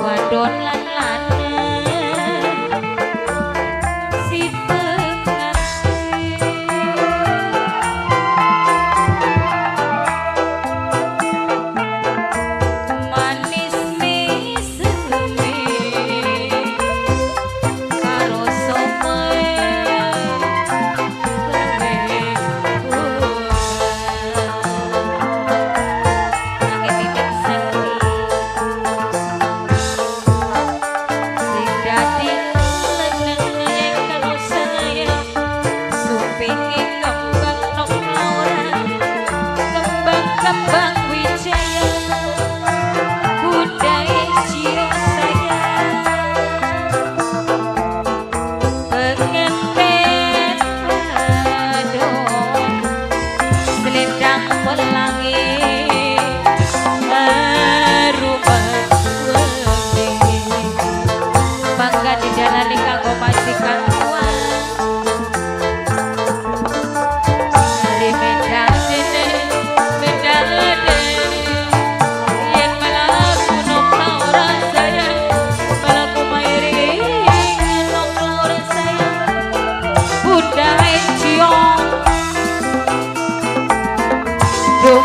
Wadon lan lanang si pengantin manis miseme karo sope kembang wijaya budaya Cio sayang pengantin wadon selendang pelangi rumah wengi bangga dijalani kanggo majikan tuan dari Medan yen mlaku nok ora sayang mlaku mairing nok ora sayang Bunda Cio duh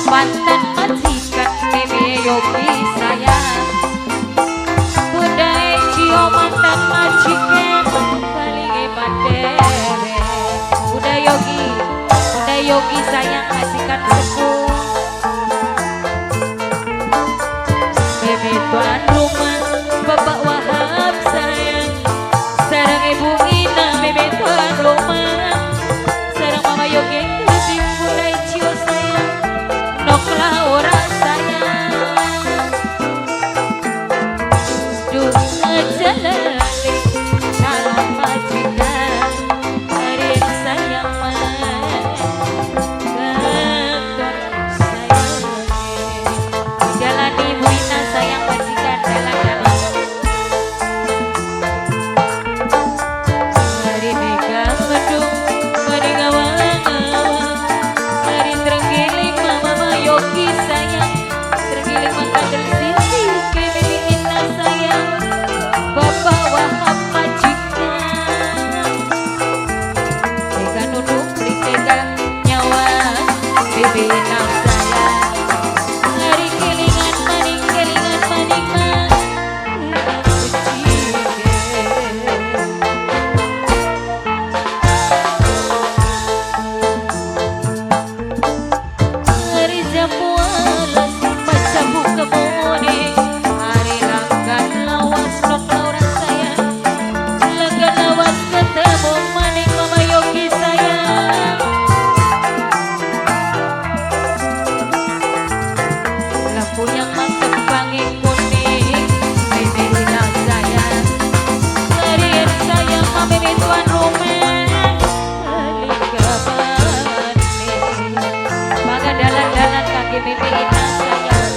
mantan majikan Meme Yogi sayang Bunda Cio mantan majikan paling mandere Bunda Yogi sayang majikan sepuh Meme tuan rumah Bapak Wahab sayang sarang Ibu Ina Meme tuan rumah sarang Mama Yogi sing Bunda Cio sayang nok ora sayang duh jalani calon majikan hari sayang keton sayang jalani Ibu Ina sayang majikan dalan-dalan hari mega mendung mari ngawang-ngawang hari terenggiling Mama Yogi sayang terenggiling mangkandel siti Mimi Ina sayang Bapak Wahab majikan tega nunduk beli tega nyawa Bibi Ina sayang hari kelingan maning maning Hari jambu alas macabu kebone hari langgan lawas nok laura sayang langgan lawas ketemu maning Mama Yogi sayang lampu yang mantep panging kuning Meme Ina sayang hari sayang Mame tuan rumah maka dalan-dalan kaki Meme Ina sayang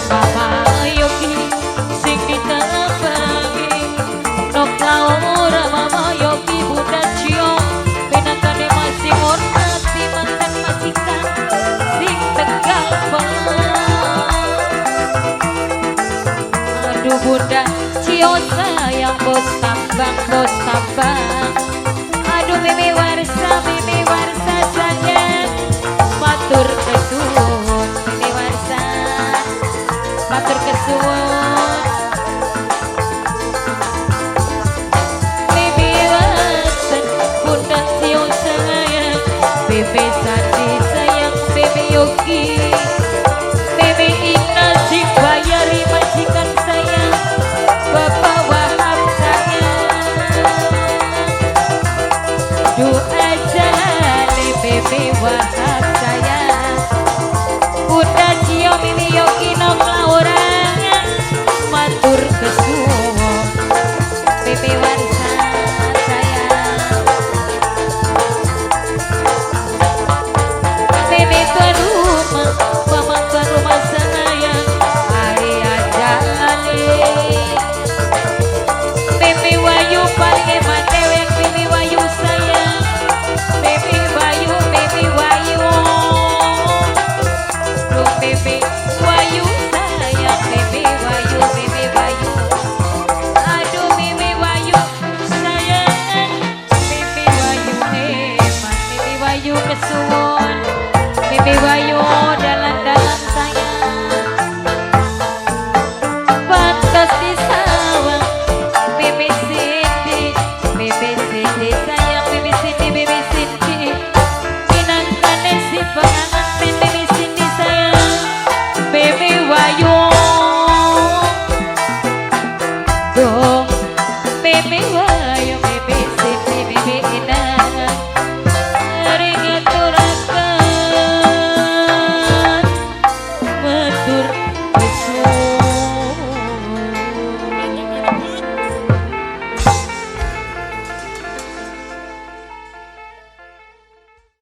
Mama Yogi sing ditepangi nok laura Mama Yogi Bunda Cio pinangkane masih hormati mantan majikan sing tegal aduh Bunda Cio sayang bos tambang aduh Meme Warsa sayang matur kesuwun Meme Warsa matur kesuwun Meme Warsa Bunda Cio sayang Meme Sandi sayang Meme Yogi Meme Ina sing bayari majikan sayang Bapak Wahab sayang doa jalani Meme Wahab sayang Bunda Cio Meme Yogi nok laura matur kesuwun Meme Warsa sayang Meme tuan rumah Mama tuan rumah sayang hari jalani Meme Wayu paling eman dewek Meme Wayu sayang Meme Wayu Meme Wayu Istimewa.